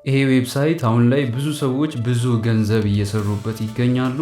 ይሄ website አሁን ላይ ብዙ ሰዎች ብዙ ገንዘብ እየሰሩበት ይገኛሉ።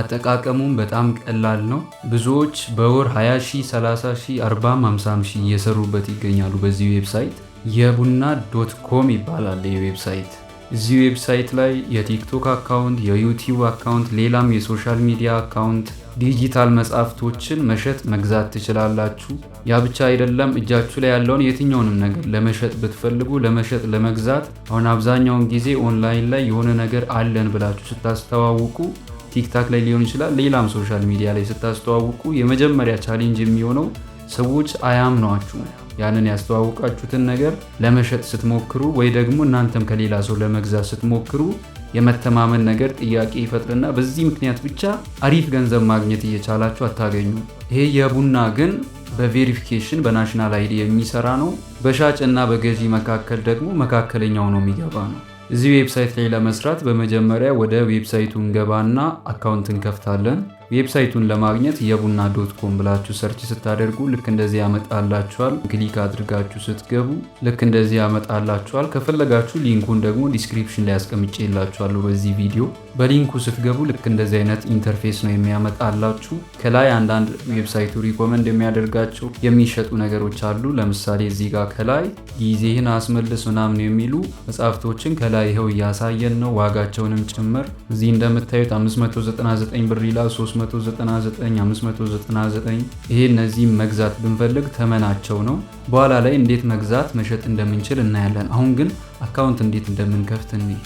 አጠቃቀሙም በጣም ቀላል ነው። ብዙዎች በወር 20 ሺህ፣ 30 ሺህ፣ 40፣ 50 ሺህ እየሰሩበት ይገኛሉ። በዚህ website የቡና.com ይባላል ይህ website። እዚህ website ላይ የ TikTok account፣ የ YouTube account፣ ሌላም የ social media account፣ ዲጂታል መጽሐፍቶችን መሸጥ መግዛት ትችላላችሁ። ያ ብቻ አይደለም፣ እጃችሁ ላይ ያለውን የትኛውንም ነገር ለመሸጥ ብትፈልጉ ለመሸጥ ለመግዛት፣ አሁን አብዛኛውን ጊዜ ኦንላይን ላይ የሆነ ነገር አለን ብላችሁ ስታስተዋውቁ፣ TikTok ላይ ሊሆን ይችላል፣ ሌላም social media ላይ ስታስተዋውቁ የመጀመሪያ challenge የሚሆነው ሰዎች አያምኗችሁም። ያንን ያስተዋውቃችሁትን ነገር ለመሸጥ ስትሞክሩ ወይ ደግሞ እናንተም ከሌላ ሰው ለመግዛት ስትሞክሩ የመተማመን ነገር ጥያቄ ይፈጥርና በዚህ ምክንያት ብቻ አሪፍ ገንዘብ ማግኘት እየቻላችሁ አታገኙም። ይሄ የቡና ግን በ verification በ national ID የሚሰራ ነው። በሻጭና በገዢ መካከል ደግሞ መካከለኛው ነው የሚገባ ነው። እዚህ website ላይ ለመስራት በመጀመሪያ ወደ website ኡ እንገባና account እንከፍታለን። Website ኡን ለማግኘት የቡና.com ብላችሁ search ስታደርጉ ልክ እንደዚህ ያመጣላችኋል። Click አድርጋችሁ ስትገቡ ልክ እንደዚህ ያመጣላችኋል። ከፈለጋችሁ link ኡን ደግሞ description ላይ አስቀምጬላችኋለሁ በዚህ ቪዲዮ። በ link ኡ ስትገቡ ልክ እንደዚህ አይነት interface ነው የሚያመጣላችሁ። ከላይ አንዳንድ website ኡ recommend የሚያደርጋቸው የሚሸጡ ነገሮች አሉ። ለምሳሌ እዚህ ጋር ከላይ ጊዜህን አስመልስ ምናምን የሚሉ መጽሐፍቶችን ከላይ ይኸው እያሳየን ነው፣ ዋጋቸውንም ጭምር። እዚህ እንደምታዩት 599 ብር ይላል፣ 399፣ 599። ይሄ እነዚህ መግዛት ብንፈልግ ተመናቸው ነው። በኋላ ላይ እንዴት መግዛት መሸጥ እንደምንችል እናያለን። አሁን ግን account እንዴት እንደምንከፍት እንይ።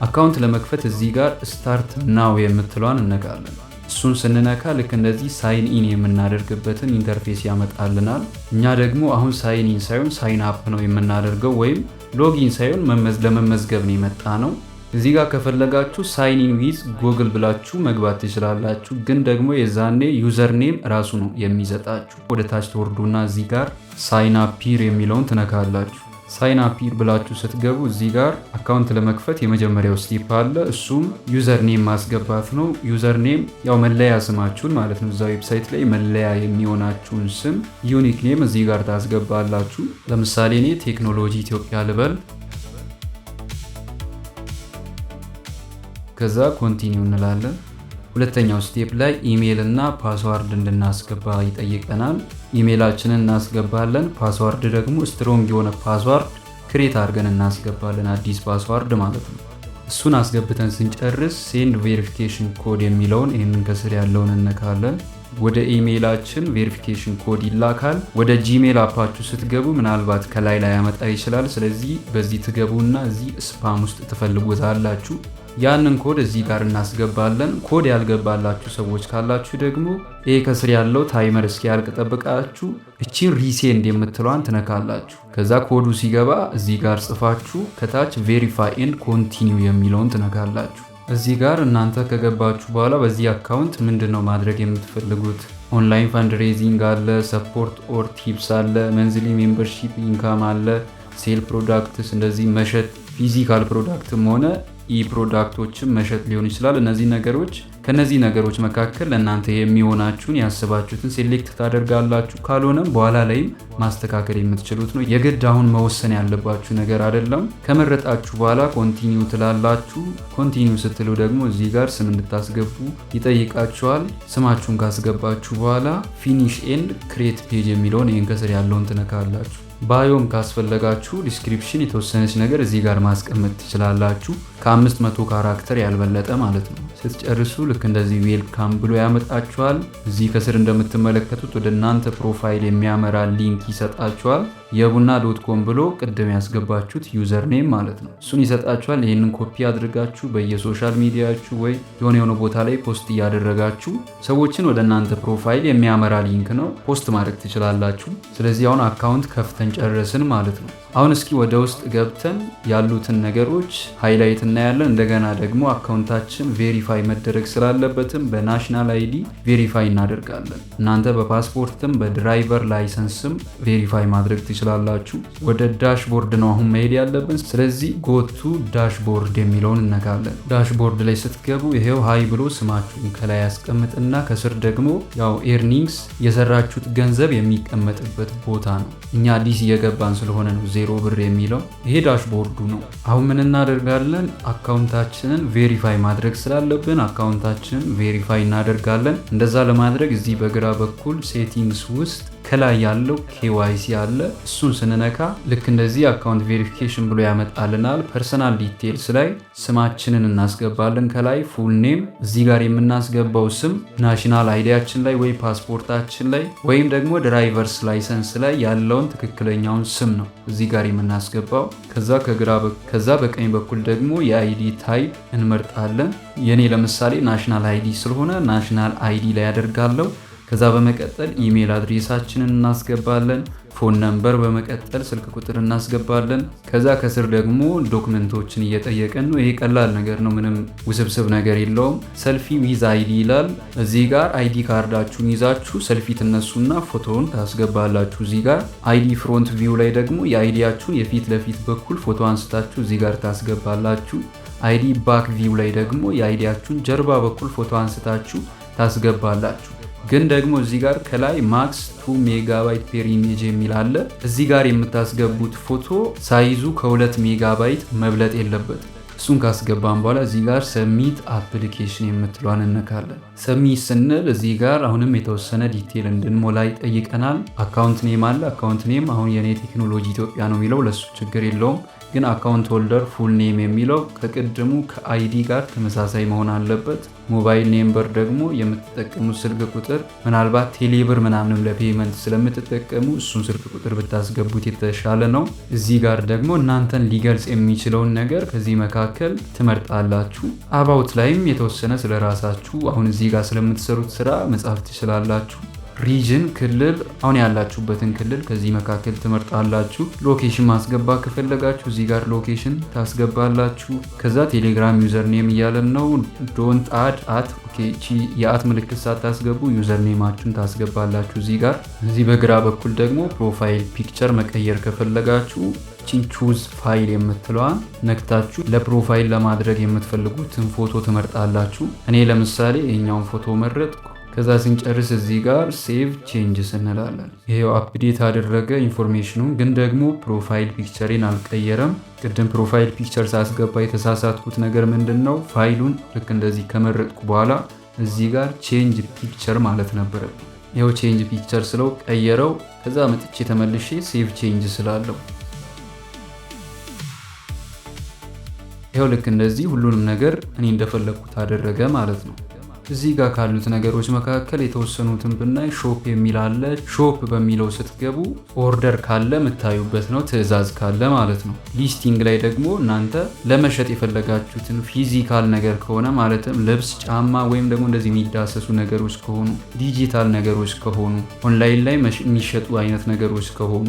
Account ለመክፈት እዚህ ጋር start now የምትለዋን እነካለን። እሱን ስንነካ ልክ እንደዚህ sign in የምናደርግበትን interface ያመጣልናል። እኛ ደግሞ አሁን sign in ሳይሆን sign up ነው የምናደርገው፣ ወይም login ሳይሆን ለመመዝገብ ነው የመጣነው። እዚህ ጋር ከፈለጋችሁ sign in with Google ብላችሁ መግባት ትችላላችሁ። ግን ደግሞ የዛኔ username ራሱ ነው የሚሰጣችሁ። ወደ ታች ትወርዱና እዚህ ጋር sign up here የሚለውን ትነካላችሁ። Sign up here ብላችሁ ስትገቡ እዚህ ጋር account ለመክፈት የመጀመሪያው step አለ። እሱም username ማስገባት ነው። Username ያው መለያ ስማችሁን ማለት ነው። እዛ website ላይ መለያ የሚሆናችሁን ስም unique name እዚህ ጋር ታስገባላችሁ። ለምሳሌ እኔ ቴክኖሎጂ ኢትዮጵያ ልበል። ከዛ continue እንላለን። ሁለተኛው step ላይ ኢሜል እና password እንድናስገባ ይጠይቀናል። ኢሜይላችንን እናስገባለን። Password ደግሞ strong የሆነ password create አድርገን እናስገባለን፣ አዲስ password ማለት ነው። እሱን አስገብተን ስንጨርስ send verification code የሚለውን ይህንን ከስር ያለውን እነካለን። ወደ ኢሜይላችን verification code ይላካል። ወደ Gmail app ኣችሁ ስትገቡ ምናልባት ከላይ ላይ ያመጣ ይችላል። ስለዚህ በዚህ ትገቡና እዚህ spam ውስጥ ትፈልጉታላችሁ። ያንን ኮድ እዚህ ጋር እናስገባለን። ኮድ ያልገባላችሁ ሰዎች ካላችሁ ደግሞ ይሄ ከስር ያለው timer እስኪያልቅ ጠብቃችሁ እቺን resend የምትለዋን ትነካላችሁ። ከዛ ኮዱ ሲገባ እዚህ ጋር ጽፋችሁ ከታች verify and continue የሚለውን ትነካላችሁ። እዚህ ጋር እናንተ ከገባችሁ በኋላ በዚህ account ምንድን ነው ማድረግ የምትፈልጉት? Online fundraising አለ፣ support or tips አለ፣ monthly membership income አለ፣ sell products እንደዚህ መሸጥ physical product ም ሆነ e product ኦችን መሸጥ ሊሆን ይችላል። እነዚህ ነገሮች ከነዚህ ነገሮች መካከል ለእናንተ የሚሆናችሁን ያስባችሁትን select ታደርጋላችሁ። ካልሆነም በኋላ ላይም ማስተካከል የምትችሉት ነው። የግድ አሁን መወሰን ያለባችሁ ነገር አይደለም። ከመረጣችሁ በኋላ continue ትላላችሁ። Continue ስትሉ ደግሞ እዚህ ጋር ስም እንድታስገቡ ይጠይቃችኋል። ስማችሁን ካስገባችሁ በኋላ finish and create page የሚለውን ይህን ከስር ያለውን ትነካላችሁ። Bio ም ካስፈለጋችሁ description የተወሰነች ነገር እዚህ ጋር ማስቀመጥ ትችላላችሁ። ከ500 character ያልበለጠ ማለት ነው። ስትጨርሱ ልክ እንደዚህ welcome ብሎ ያመጣችኋል። እዚህ ከስር እንደምትመለከቱት ወደ እናንተ profile የሚያመራ link ይሰጣችኋል። የቡና.com ብሎ ቅድም ያስገባችሁት username ማለት ነው። እሱን ይሰጣችኋል። ይህንን ኮፒ አድርጋችሁ በየ social media ችሁ ወይ የሆነ የሆነ ቦታ ላይ post እያደረጋችሁ ሰዎችን ወደ እናንተ profile የሚያመራ link ነው፣ post ማድረግ ትችላላችሁ። ስለዚህ አሁን account ከፍተን ጨረስን ማለት ነው። አሁን እስኪ ወደ ውስጥ ገብተን ያሉትን ነገሮች highlight እናያለን። እንደገና ደግሞ account ኣችን verify መደረግ ስላለበትም በ national ID verify እናደርጋለን። እናንተ በፓስፖርትም በ driver license ም verify ማድረግ ትችላላችሁ። ትችላላችሁ። ወደ dashboard ነው አሁን መሄድ ያለብን። ስለዚህ go to dashboard የሚለውን እነካለን። Dashboard ላይ ስትገቡ ይሄው hi ብሎ ስማችሁን ከላይ ያስቀምጥና ከስር ደግሞ ያው earnings የሰራችሁት ገንዘብ የሚቀመጥበት ቦታ ነው። እኛ አዲስ እየገባን ስለሆነ ነው 0 ብር የሚለው። ይሄ dashboard ኡ ነው። አሁን ምን እናደርጋለን? Account ኣችንን verify ማድረግ ስላለብን account ኣችንን verify እናደርጋለን። እንደዛ ለማድረግ እዚህ በግራ በኩል settings ውስጥ ከላይ ያለው KYC አለ። እሱን ስንነካ ልክ እንደዚህ account verification ብሎ ያመጣልናል። Personal details ላይ ስማችንን እናስገባለን። ከላይ full name፣ እዚህ ጋር የምናስገባው ስም national ID ያችን ላይ ወይ ፓስፖርታችን ላይ ወይም ደግሞ driver's license ላይ ያለውን ትክክለኛውን ስም ነው እዚህ ጋር የምናስገባው። ከዛ በቀኝ በኩል ደግሞ የ ID type እንመርጣለን። የኔ ለምሳሌ national ID ስለሆነ national ID ላይ ያደርጋለሁ። ከዛ በመቀጠል email address ኣችንን እናስገባለን። Phone number በመቀጠል ስልክ ቁጥር እናስገባለን። ከዛ ከስር ደግሞ document ኦችን እየጠየቀን ነው። ይሄ ቀላል ነገር ነው፣ ምንም ውስብስብ ነገር የለውም። Selfie with ID ይላል። እዚህ ጋር ID card ኣችሁን ይዛችሁ ሰልፊ ትነሱና ፎቶውን ታስገባላችሁ። እዚህ ጋር ID front view ላይ ደግሞ የ ID ያችሁን የፊት ለፊት በኩል ፎቶ አንስታችሁ እዚህ ጋር ታስገባላችሁ። ID back view ላይ ደግሞ የ ID ያችሁን ጀርባ በኩል ፎቶ አንስታችሁ ታስገባላችሁ። ግን ደግሞ እዚህ ጋር ከላይ max 2 megabyte per image የሚል አለ። እዚህ ጋር የምታስገቡት ፎቶ size ኡ ከ2 ሜጋባይት መብለጥ የለበትም። እሱን ካስገባን በኋላ እዚህ ጋር submit application የምትለዋን እነካለን። Submit ስንል እዚህ ጋር አሁንም የተወሰነ detail እንድንሞላ ይጠይቀናል። Account name አለ። Account name አሁን የኔ ቴክኖሎጂ ኢትዮጵያ ነው የሚለው፣ ለሱ ችግር የለውም። ግን account holder full name የሚለው ከቅድሙ ከ ID ጋር ተመሳሳይ መሆን አለበት። Mobile number ደግሞ የምትጠቀሙት ስልክ ቁጥር፣ ምናልባት ቴሌብር ምናምንም ለ payment ስለምትጠቀሙ እሱን ስልክ ቁጥር ብታስገቡት የተሻለ ነው። እዚህ ጋር ደግሞ እናንተን ሊገልጽ የሚችለውን ነገር ከዚህ መካከል ትመርጣላችሁ። About ላይም የተወሰነ ስለ ራሳችሁ፣ አሁን እዚህ ጋር ስለምትሰሩት ስራ መጻፍ ትችላላችሁ። Region ክልል፣ አሁን ያላችሁበትን ክልል ከዚህ መካከል ትመርጣላችሁ። Location ማስገባት ከፈለጋችሁ እዚህ ጋር location ታስገባላችሁ። ከዛ ቴሌግራም username እያለን ነው። Don't add at፣ okay፣ እቺ የ at ምልክት ሳታስገቡ username ኣችሁን ታስገባላችሁ እዚህ ጋር። እዚህ በግራ በኩል ደግሞ profile picture መቀየር ከፈለጋችሁ ቺን choose file የምትለዋን ነክታችሁ ለ profile ለማድረግ የምትፈልጉትን ፎቶ ትመርጣላችሁ። እኔ ለምሳሌ ይሄኛውን ፎቶ መረጥኩ። ከዛ ስንጨርስ እዚህ ጋር save changes እንላለን። ይሄው update አደረገ information ኑን፣ ግን ደግሞ profile picture ኤን አልቀየረም። ቅድም profile picture ሳስገባ የተሳሳትኩት ነገር ምንድን ነው? ፋይሉን ልክ እንደዚህ ከመረጥኩ በኋላ እዚህ ጋር change picture ማለት ነበረብኝ። ይኸው change picture ስለው ቀየረው። ከዛ መጥቼ ተመልሼ save change ስላለው ይኸው ልክ እንደዚህ ሁሉንም ነገር እኔ እንደፈለግኩት አደረገ ማለት ነው። እዚህ ጋር ካሉት ነገሮች መካከል የተወሰኑትን ብናይ shop የሚል አለ። Shop በሚለው ስትገቡ order ካለ የምታዩበት ነው፣ ትዕዛዝ ካለ ማለት ነው። Listing ላይ ደግሞ እናንተ ለመሸጥ የፈለጋችሁትን physical ነገር ከሆነ፣ ማለትም ልብስ፣ ጫማ ወይም ደግሞ እንደዚህ የሚዳሰሱ ነገሮች ከሆኑ፣ ዲጂታል ነገሮች ከሆኑ፣ ኦንላይን ላይ የሚሸጡ አይነት ነገሮች ከሆኑ፣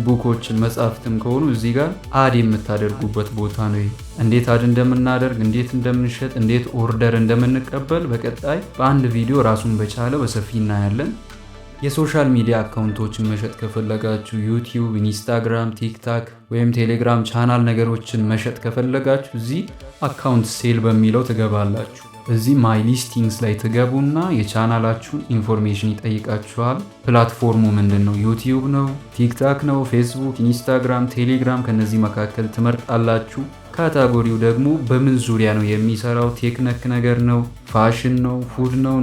book ኦችን መጽሐፍትም ከሆኑ እዚህ ጋር add የምታደርጉበት ቦታ ነው። እንዴት add እንደምናደርግ፣ እንዴት እንደምንሸጥ፣ እንዴት order እንደምንቀበል በቀጣይ በአንድ ቪዲዮ ራሱን በቻለ በሰፊ እናያለን። የ social media account ኦችን መሸጥ ከፈለጋችሁ፣ ዩቲዩብ፣ ኢንስታግራም፣ ቲክታክ ወይም ቴሌግራም ቻናል ነገሮችን መሸጥ ከፈለጋችሁ እዚህ account sale በሚለው ትገባላችሁ። እዚህ my listings ላይ ትገቡና የ channel ኣችሁን information ይጠይቃችኋል። Platform ኡ ምንድን ነው? ዩቲዩብ ነው? ቲክታክ ነው? ፌስቡክ፣ ኢንስታግራም፣ ቴሌግራም፣ ከነዚህ መካከል ትመርጣላችሁ። Category ው ደግሞ በምን ዙሪያ ነው የሚሰራው? Tech ነክ ነገር ነው? ፋሽን ነው? Food ነው?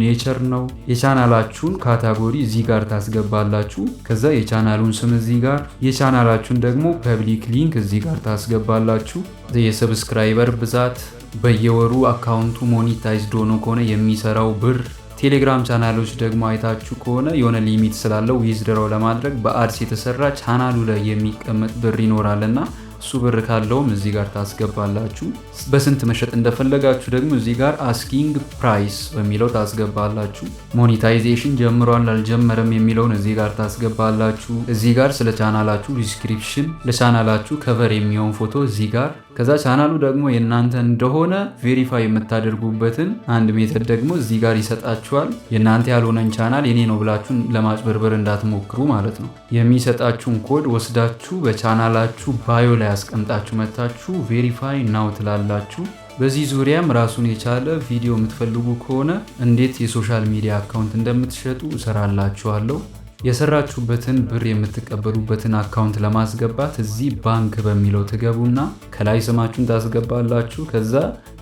Nature ነው? የ channel ኣችሁን category እዚህ ጋር ታስገባላችሁ። ከዛ የቻናሉን ስም እዚህ ጋር፣ የቻናላችሁን ደግሞ public link እዚህ ጋር ታስገባላችሁ። የ subscriber ብዛት፣ በየወሩ account ኡ monetized ሆኖ ከሆነ የሚሰራው ብር። ቴሌግራም ቻናሎች ደግሞ አይታችሁ ከሆነ የሆነ limit ስላለው withdraw ለማድረግ በ ads የተሰራ ቻናሉ ላይ የሚቀመጥ ብር ይኖራል እና እሱ ብር ካለውም እዚህ ጋር ታስገባላችሁ። በስንት መሸጥ እንደፈለጋችሁ ደግሞ እዚህ ጋር asking price በሚለው ታስገባላችሁ። Monetization ጀምሯል አልጀመረም የሚለውን እዚህ ጋር ታስገባላችሁ። እዚህ ጋር ስለ ቻናላችሁ description፣ ለቻናላችሁ cover የሚሆን ፎቶ እዚህ ጋር፣ ከዛ ቻናሉ ደግሞ የእናንተ እንደሆነ verify የምታደርጉበትን አንድ method ደግሞ እዚህ ጋር ይሰጣችኋል። የእናንተ ያልሆነን ቻናል የኔ ነው ብላችሁ ለማጭበርበር እንዳትሞክሩ ማለት ነው። የሚሰጣችሁን ኮድ ወስዳችሁ በቻናላችሁ bio ላይ አስቀምጣችሁ መታችሁ verify now ትላላችሁ። በዚህ ዙሪያም ራሱን የቻለ ቪዲዮ የምትፈልጉ ከሆነ እንዴት የ social media account እንደምትሸጡ እሰራላችኋለሁ። የሰራችሁበትን ብር የምትቀበሉበትን account ለማስገባት እዚህ ባንክ በሚለው ትገቡና ከላይ ስማችሁን ታስገባላችሁ። ከዛ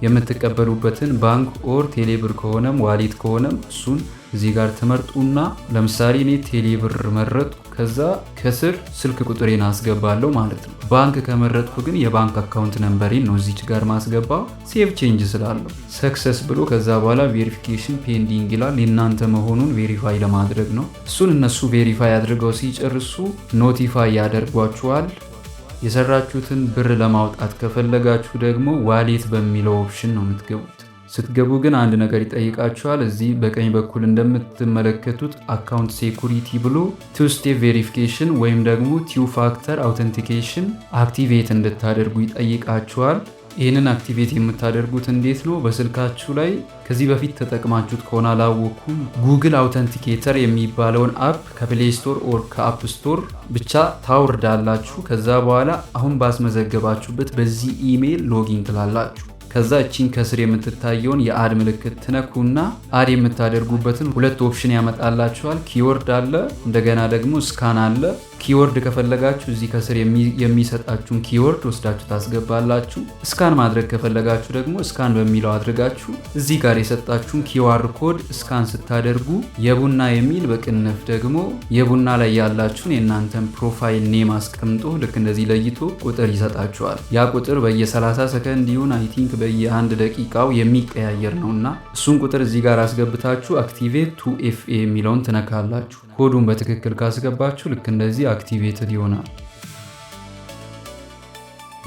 የምትቀበሉበትን ባንክ or ቴሌብር ከሆነም wallet ከሆነም እሱን እዚህ ጋር ትመርጡና ለምሳሌ እኔ ቴሌብር መረጥኩ። ከዛ ከስር ስልክ ቁጥሬን አስገባለሁ ማለት ነው። ባንክ ከመረጥኩ ግን የባንክ account number ኤን ነው እዚች ጋር ማስገባው። Save change ስላለው success ብሎ ከዛ በኋላ verification pending ይላል። የእናንተ መሆኑን verify ለማድረግ ነው። እሱን እነሱ verify አድርገው ሲጨርሱ notify ያደርጓችኋል። የሰራችሁትን ብር ለማውጣት ከፈለጋችሁ ደግሞ wallet በሚለው option ነው የምትገቡት። ስትገቡ ግን አንድ ነገር ይጠይቃችኋል። እዚህ በቀኝ በኩል እንደምትመለከቱት account security ብሎ two step verification ወይም ደግሞ two factor authentication activate እንድታደርጉ ይጠይቃችኋል። ይህንን activate የምታደርጉት እንዴት ነው? በስልካችሁ ላይ ከዚህ በፊት ተጠቅማችሁት ከሆነ አላወኩም፣ Google Authenticator የሚባለውን app ከ Play Store or ከ App Store ብቻ ታውርዳላችሁ። ከዛ በኋላ አሁን ባስመዘገባችሁበት በዚህ email login ትላላችሁ። ከዛ እቺን ከስር የምትታየውን የ add ምልክት ትነኩና add የምታደርጉበትን ሁለት option ያመጣላችኋል። Keyword አለ፣ እንደገና ደግሞ scan አለ። Keyword ከፈለጋችሁ እዚህ ከስር የሚሰጣችሁን keyword ወስዳችሁ ታስገባላችሁ። Scan ማድረግ ከፈለጋችሁ ደግሞ scan በሚለው አድርጋችሁ እዚህ ጋር የሰጣችሁን QR code scan ስታደርጉ የቡና የሚል፣ በቅንፍ ደግሞ የቡና ላይ ያላችሁን የእናንተን profile name አስቀምጦ ልክ እንደዚህ ለይቶ ቁጥር ይሰጣችኋል። ያ ቁጥር በየ30 ሰከንድ ይሁን I think በየአንድ ደቂቃው የሚቀያየር ነው እና እሱን ቁጥር እዚህ ጋር አስገብታችሁ activate 2FA የሚለውን ትነካላችሁ። ኮዱን በትክክል ካስገባችሁ ልክ እንደዚህ activated ይሆናል።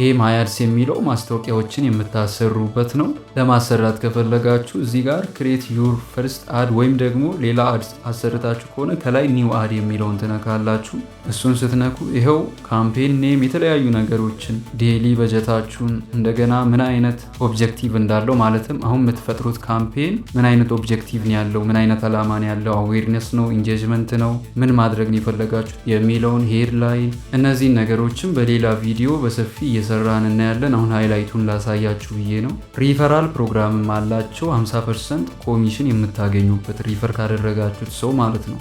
ይሄ My Ads የሚለው ማስታወቂያዎችን የምታሰሩበት ነው። ለማሰራት ከፈለጋችሁ እዚህ ጋር create your first ad ወይም ደግሞ ሌላ ad አሰርታችሁ ከሆነ ከላይ new ad የሚለውን ትነካላችሁ። እሱን ስትነኩ ይኸው campaign name፣ የተለያዩ ነገሮችን፣ daily በጀታችሁን፣ እንደገና ምን አይነት objective እንዳለው፣ ማለትም አሁን የምትፈጥሩት campaign ምን አይነት objective ነው ያለው፣ ምን አይነት አላማ ነው ያለው፣ awareness ነው፣ engagement ነው፣ ምን ማድረግ ነው የፈለጋችሁ የሚለውን headline፣ እነዚህን ነገሮችን በሌላ ቪዲዮ በሰፊ እየሰራን እናያለን። አሁን highlight ኡን ላሳያችሁ ብዬ ነው። Referral program ም አላቸው፣ 50% ኮሚሽን የምታገኙበት refer ካደረጋችሁት ሰው ማለት ነው።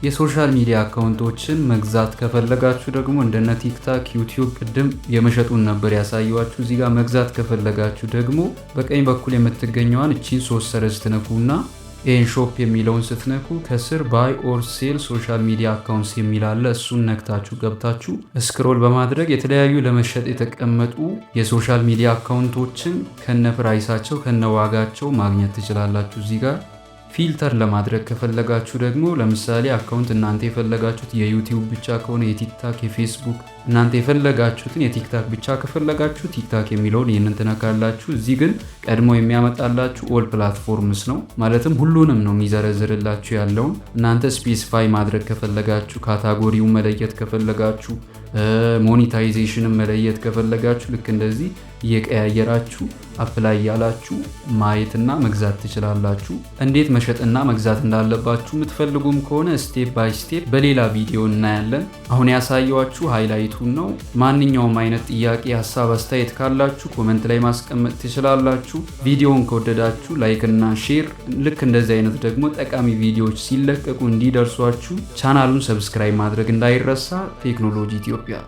የ social media account ኦችን መግዛት ከፈለጋችሁ ደግሞ እንደነ TikTok፣ YouTube፣ ቅድም የመሸጡን ነበር ያሳየኋችሁ። እዚህ ጋር መግዛት ከፈለጋችሁ ደግሞ በቀኝ በኩል የምትገኘዋን እቺን ሶስት ሰረዝ ትነኩና ይህን shop የሚለውን ስትነኩ ከስር buy or sell social media accounts የሚል አለ። እሱን ነክታችሁ ገብታችሁ scroll በማድረግ የተለያዩ ለመሸጥ የተቀመጡ የ social media account ኦችን ከነ price ኣቸው፣ ከነ ዋጋቸው ማግኘት ትችላላችሁ። እዚህ ጋር filter ለማድረግ ከፈለጋችሁ ደግሞ ለምሳሌ account እናንተ የፈለጋችሁት የ YouTube ብቻ ከሆነ፣ የ TikTok፣ የ Facebook፣ እናንተ የፈለጋችሁትን የ TikTok ብቻ ከፈለጋችሁ TikTok የሚለውን ይህንን ትነካላችሁ። እዚህ ግን ቀድሞ የሚያመጣላችሁ all platforms ነው። ማለትም ሁሉንም ነው የሚዘረዝርላችሁ ያለውን። እናንተ specify ማድረግ ከፈለጋችሁ፣ category ውን መለየት ከፈለጋችሁ፣ monetization ን መለየት ከፈለጋችሁ ልክ እንደዚህ እየቀያየራችሁ apply እያላችሁ ማየትና መግዛት ትችላላችሁ። እንዴት መሸጥና መግዛት እንዳለባችሁ የምትፈልጉም ከሆነ step by step በሌላ ቪዲዮ እናያለን። አሁን ያሳየኋችሁ highlight ኡን ነው። ማንኛውም አይነት ጥያቄ፣ ሀሳብ፣ አስተያየት ካላችሁ comment ላይ ማስቀመጥ ትችላላችሁ። ቪዲዮውን ከወደዳችሁ like እና share፣ ልክ እንደዚህ አይነት ደግሞ ጠቃሚ ቪዲዮዎች ሲለቀቁ እንዲደርሷችሁ ቻናሉን subscribe ማድረግ እንዳይረሳ። ቴክኖሎጂ ኢትዮጵያ።